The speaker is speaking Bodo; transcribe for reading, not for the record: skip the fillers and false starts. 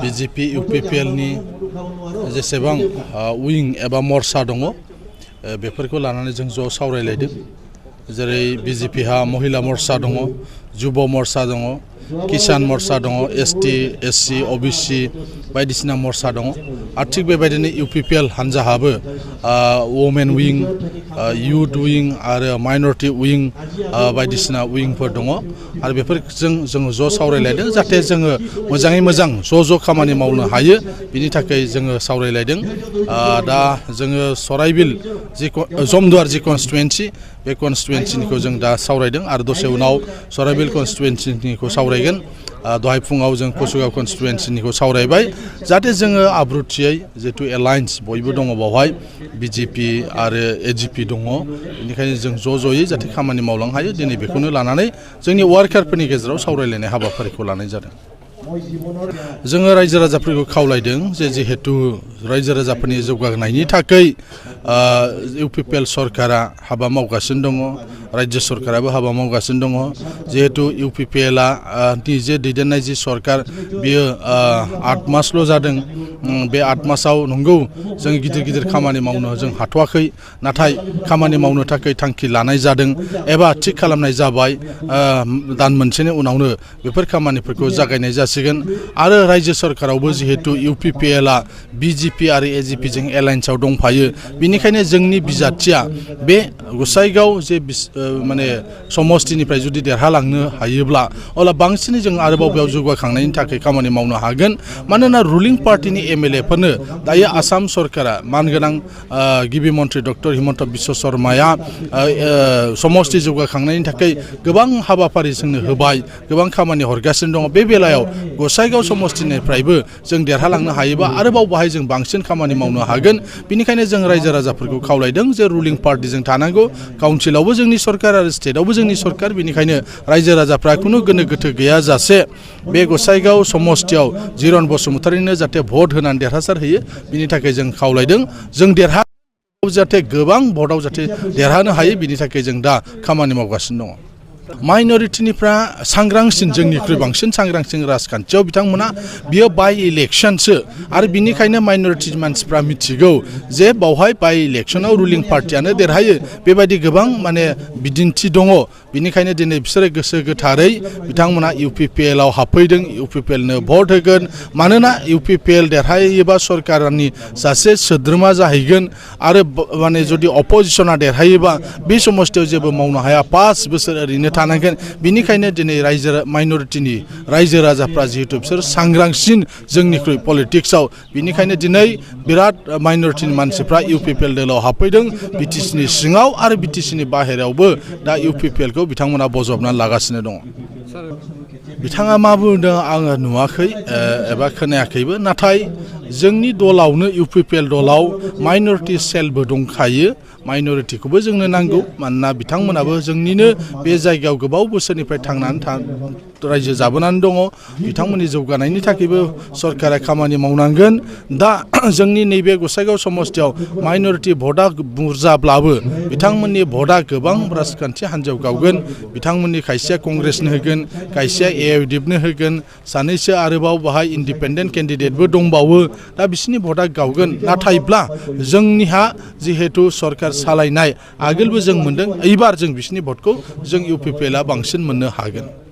BJP UPPL नि जेसेबां उइं एबा मर्चा दङ बेफोरखौ लानानै जों ज' सावरायलायदों जेरै BJP हा महिला मर्चा दङ जुब मर्चा दङ किसान मर्चा दङ ST SC OBC बायदिसिना मर्चा दङ आरो थिग बेबायदिनो UPPL हान्जाहाबो वुमेन उइं युथ उइं आरो माइनरिटि उइं बायदिसिना उइंफोर दङ आरो बेफोरजों जोङो ज' सावरायलायदों जाहाथे जोङो मोजाङै मोजां ज' खामानि मावनो हायो बिनि थाखाय जोङो सावरायलायदों दा जोङो सराइबिल जि जमदुवार जि कन्स्टिटुएन्सि बे कन्स्टिटुएन्सिनिखौ जों दा सावरायदों आरो दसे उनाव सराइबिल कन्स्टिटुएन्सिनिखौ सावरायगोन दहाय फुङाव जों कसुगाव कन्स्टिटुएन्सिनिखौ सावरायबाय जाहाथे जोङो आब्रुथियै जितु एलायन्स बयबो दङ बावहाय BJP आरो AGP दङ बेनिखायनो जों ज'यै जाहाथे खामानि मावलांनो हायो दिनै बेखौनो लानानै जोंनि वार्कारफोरनि गेजेराव सावरायलायनाय हाबाफारिखौ लानाय जादों जोङो रायजो राजाफोरखौ खावलायदों जे जिहेतु रायजो राजाफोरनि जौगानायनि थाखाय UPPL सरकारा हाबा मावगासिनो दङ राज्य सरकाराबो हाबा मावगासिनो दङ जिहेतु UPPL निजे दैदेननाय जि सरकार बियो 8 मासल' जादों बे 8 मासाव नंगौ जों गिदिर खामानि मावनो जों हाथ'वाखै नाथाय खामानि मावनो थाखाय थांखि लानाय जादों एबा थिग खालामनाय जाबाय दान मोनसेनि उनावनो बेफोर खामानिफोरखौ जागायनाय जासिगोन आरो राज्य सरकारावबो जिहेतु UPPL BJP आरो AGP जों एलायन्सआव दंफायो बिनिखायनो जोंनि बिजाथिया बे गसाइगाव जे माने समष्टिनिफ्राय जुदि देरहालांनो हायोब्ला अब्ला बांसिनै जों आरोबाव बेयाव जौगाखांनायनि थाखाय खामानि मावनो हागोन मानोना रुलिं पार्टिनि MLA फोरनो दायो आसाम सरकारा मानगोनां गिबि मन्त्रि डक्टर हिमन्त बिश्व शर्माया समष्टि जौगाखांनायनि थाखाय गोबां हाबाफारि जोंनो होबाय गोबां खामानि हरगासिनो दङ बे बेलायाव गसाइगाव समष्टिनिफ्रायबो जों देरहालांनो हायोबा आरोबाव बाहाय जों बांसिन खामानि मावनो हागोन बिनिखायनो जों रायजो राजाफोरखौ खावलायदों जे रुलिं पार्टिजों थानांगौ काउन्सिलावबो जोंनि सरकार आरो स्टेटआवबो जोंनि सरकार बिनिखायनो रायजो राजाफ्रा खुनु गोनो गोथो गैयाजासे बे गसाइगाव समष्टियाव जिरन बसुमतारीनो जाहाथे भट होनानै देरहासार होयो बिनि थाखाय जों खावलायदों जों जाहाथे गोबां भटआव जाहाथे देरहानो हायो बिनि थाखाय जों दा खामानि मावगासिनो दङ माइनरिटिनिफ्रा सांग्रांसिन जोंनिख्रुइ बांसिन सांग्रांसिन राजखान्थियाव बिथांमोना बियो बाय इलेक्शनसो आरो बिनिखायनो माइनरिटि मानसिफ्रा मिथिगौ जे बावहाय बाय इलेक्शनाव रुलिं पार्टियानो देरहायो बेबायदि गोबां माने बिदिन्थि दङ बिनिखायनो दिनै बिसोरो गोसो गोथारै बिथांमोना UPPL आव हाबफैदों UPPL नो भट होगोन मानोना UPPL देरहायोबा सरकारनि सासे सोद्रोमा जाहैगोन आरो माने जुदि अपोजिशना देरहायोबा बे समस्थियाव जेबो मावनो हाया 5 बोसोर ओरैनो थानांगोन बिनिखायनो दिनै माइनरिटिनि रायजो राजाफ्रा जिहेतु बिसोर सांग्रांसिन जोंनिख्रुइ पलिटिक्सआव बिनिखायनो दिनै बिराद माइनरिटिनि मानसिफ्रा UPPL दोलाव हाबफैदों BTC नि सिङाव आरो BTC नि बाहेरायावबो दा UPPL खौ बिथांमोना बजबनानै लागासिनो दङ बिथाङा मा बुंदों आङो नुवाखै एबा खोनायाखैबो नाथाय जोंनि दलावनो UPPL दलाव माइनरिटि सेलबो दंखायो माइनरिटिखौबो जोंनो नांगौ मानोना बिथांमोनाबो जोंनिनो बे जायगायाव गोबाव बोसोरनिफ्राय थांनानै रायजो जाबोनानै दङ बिथांमोननि जौगानायनि थाखायबो सरकारा खामानि मावनांगोन दा जोंनि नैबे गसाइगाव समष्टियाव माइनरिटि भटआ बुरजाब्लाबो बिथांमोननि भटआ गोबां राजखान्थि हान्जायाव गावगोन बिथांमोननि खायसेया कंग्रेसनो होगोन खायसेया AIUDIFनो होगोन सानैसो आरोबाव बाहाय इन्डिपेन्डेन्ट केन्डिडेटबो दंबावो दा बिसोरनि भटआ गावगोन नाथायब्ला जोंनिहा जिहेतु सरकार सालायनाय आगोलबो जों मोनदों एबार जों बिसोरनि भटखौ जों UPPL बांसिन मोननो हागोन